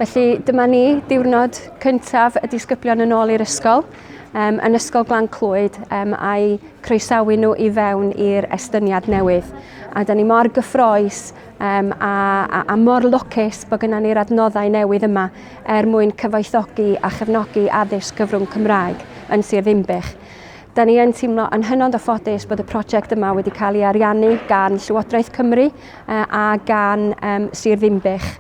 Felly dyma ni, diwrnod cyntaf y disgyblion yn ôl i'r ysgol, um, yn Ysgol Glan Clwyd, um, a'i croesawu nhw i fewn i'r estyniad newydd. A da ni mor gyffroes um, a, a, a mor lwcus bod gennym ni'r adnoddau newydd yma er mwyn cyfoethogi a chefnogi addysg cyfrwng Cymraeg yn Sir Ddinbych. Da ni yn teimlo yn hynod o ffodus bod y prosiect yma wedi cael ei ariannu gan Llywodraeth Cymru a gan um, Sir Ddinbych.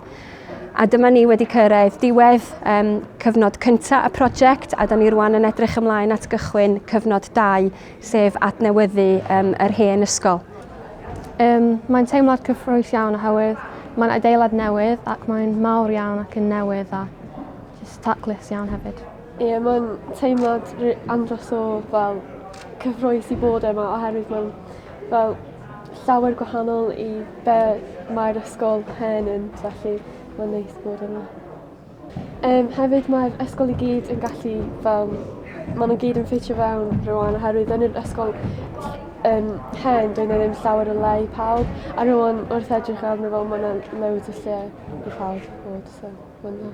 A dyma ni wedi cyrraedd diwedd um, cyfnod cyntaf y prosiect a da ni rwan yn edrych ymlaen at gychwyn cyfnod 2, sef adnewyddu um, yr hen ysgol. Um, mae'n teimlad cyffrous iawn oherwydd mae'n adeilad newydd ac mae'n mawr iawn ac yn newydd a just taclus iawn hefyd. Ie, mae'n teimlad andros o fel cyffrous i bod yma oherwydd mae'n fel llawer gwahanol i be mae'r ysgol hen yn, felly mae'n neis bod yma. Um, hefyd mae'r ysgol i gyd yn gallu fel, maen nhw gyd yn ffitio fewn rwan oherwydd yn yr ysgol um, hen doedd 'na ddim llawer o le i pawb a rwan wrth edrych arno fo mae 'na loads o lle i pawb fod so. Mae'n dda.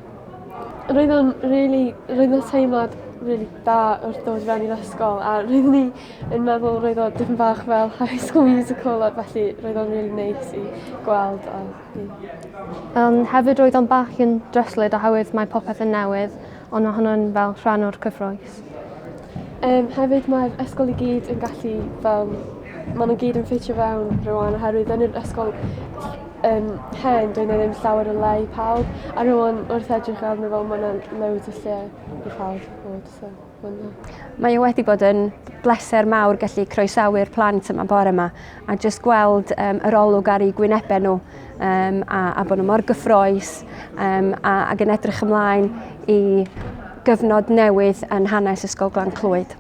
Roedd o'n rili roedd 'na teimlad rili da wrth dod fewn i'r ysgol a roeddwn i yn meddwl roedd o dipyn bach fel High School Musical a felly roedd o'n rili neis i gweld a i... Yym hefyd roedd o'n bach yn dryslyd oherwydd mae popeth yn newydd ond ma' hwnna'n fel rhan o'r cyffrous. Yym hefyd mae'r ysgol i gyd yn gallu fel ma' n'w gyd yn ffitio fewn rŵan oherwydd yn yr ysgol yym hen doedd 'na ddim llawer o le i pawb a rŵan wrth edrych arno fo ma' 'na loads o lle i pawb fod so ma'n dda. Mae o wedi bod yn bleser mawr gallu croesawu'r plant yma bore yma a jyst gweld um, yr olwg ar eu gwynebau nhw um, a, a bod nhw mor gyffroes um, a, ac yn edrych ymlaen i gyfnod newydd yn hanes Ysgol Glan Clwyd.